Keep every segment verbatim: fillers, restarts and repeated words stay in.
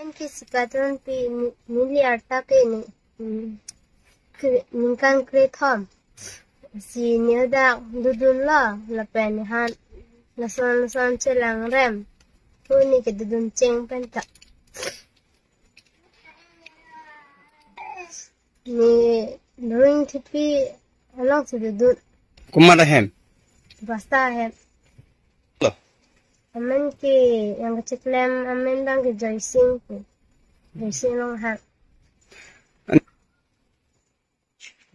Ke sikatron pi ni-, neli arta ke ni, hmm, kre-, ningkan krethom. Si ne dak dodunlo, lapen nephan lason lason chelangrem. Pu ne kedodun cheng pen ta. Ne Drawing Thepi alongsi dodun. Komat ahem? Basta ahem. Lo. Amen ke, yang kacheklem amen abang ke Joysing pu. Joysing Ronghang. An-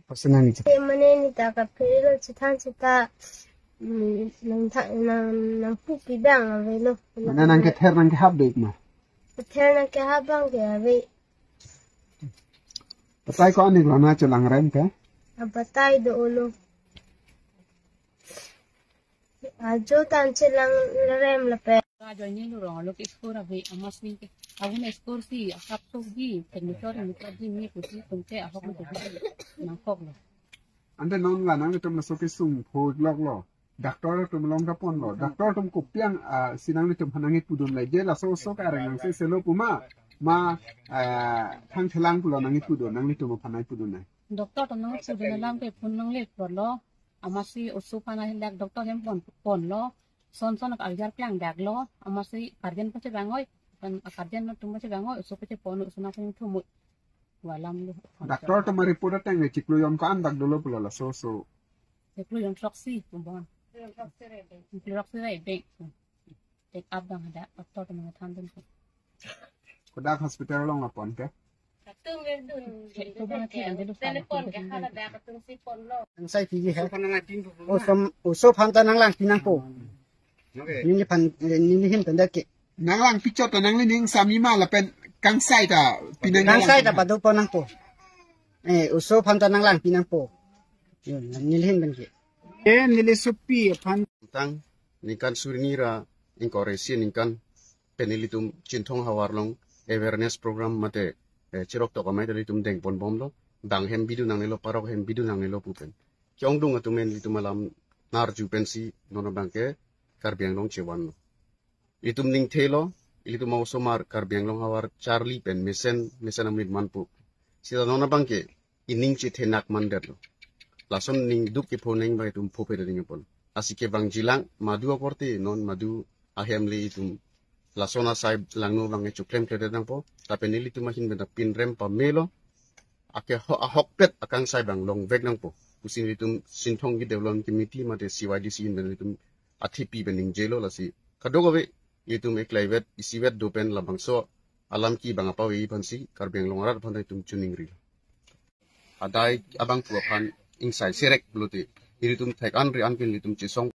Pasenani chet. Ke mane ne ta kapherelo chethan seta, mm, nang tha-, nang, nangpupi abang avelo. Mane nangkether nangkehap do-ik ma? Kether nangkehap abang ke ave. Batai ko-an-iklo nang chelangrem ke? Abatai do-olo. Ajo tan chelangrem lapen. Ajo ni lurong lo ke school ave, amatsi ke. Aun school si akap sok di, signature ni ka di ni kuti tumte ahok ni kuti nangkoklo. Ante non la nanglitum laso kesung pho-ikloklo. Doctor atum along ta ponlo. Doctor atum kopi ang, ah, si nanglitum aphan nangkepudun le. Je laso oso ke areng nang se selo pu ma. Ma, ah, thang thelang pulo nangkepudun, nanglitum aphan nangkepudun nai. Doctor atum nangpudun alam ke phone nangle pulo. Amatsi oso aphan ahilak doctor hem pon, ponlo. Son son ak ajar plang daklo. Amatsi guardian pachebang oi. Kan guardian atum pachebang oi. Oso pachepon, oso nangpachethum oi. Walam lo. Doctor atum a-report ateng le chiklo jon ko-an dak dolo pulo laso oso. Chiklo jon throksi pu bon. Chiklo throksi rai bek. Take up abang hadak, doctor atum nangthandun. Kodak hospital along la pon ke? Atum nangdun. Chiklo jon throksi ante lo. Telepon ke hala dak atum si ponlo. Kangsai piji he. Oso aphan ta nanglangpi nangpo. Neli aphan, eh, neli ahin pen dak ke. Nanglangpi chot ta nangli ning sami ma lapen kangsai ta pi nang. Kangsai ta pado pon nangpo. Eh, oso aphan ta nanglangpi nangpo. Yo, neli ahin pen ke. Eh, neli sopi aphan. Tang, ningkan suri ni ra ingkoi ra isi aningkan pen ilitum Chinthong havar along awareness program mate, eh, chirok tok amei ta ilitum dengponbomlo. Bang hem bidun nangnelo, parok hem bidun nangnelo pu pen. Ke-ongdung atum pen ilitum alam narju pensi non abang ke Karbi Anglong chevanlo. Ilitum ningthelo, ilitum osomar Karbi Anglong havar charli pen mesen, mesen amonit manpo. Seta non abang ke ining chethenak mandetlo. Lason ning duk kepho neng abang itum pho phe ding apon. Lasi kevangjilang madu akorte non madu ahem le itum lason asai langno abang ke choklemkledet nangpo. Lapen ilitum ahin pen ta pinrem pamelo. Ake ho-, ahokpet akangsai abang longvek nangpo pusi ilitum Chinthong Youth Development Committee mate C Y D C ahin pen ilitum athepi pen ningjelo. Lasi kadokave itum eklaivet isivet do pen labangso alam ke bang apave aphansi Karbi Anglong arat aphan itum choningri. Adai abang pu aphan ingsai serek pulote ilitum thek an ri an pen ilitum chesong.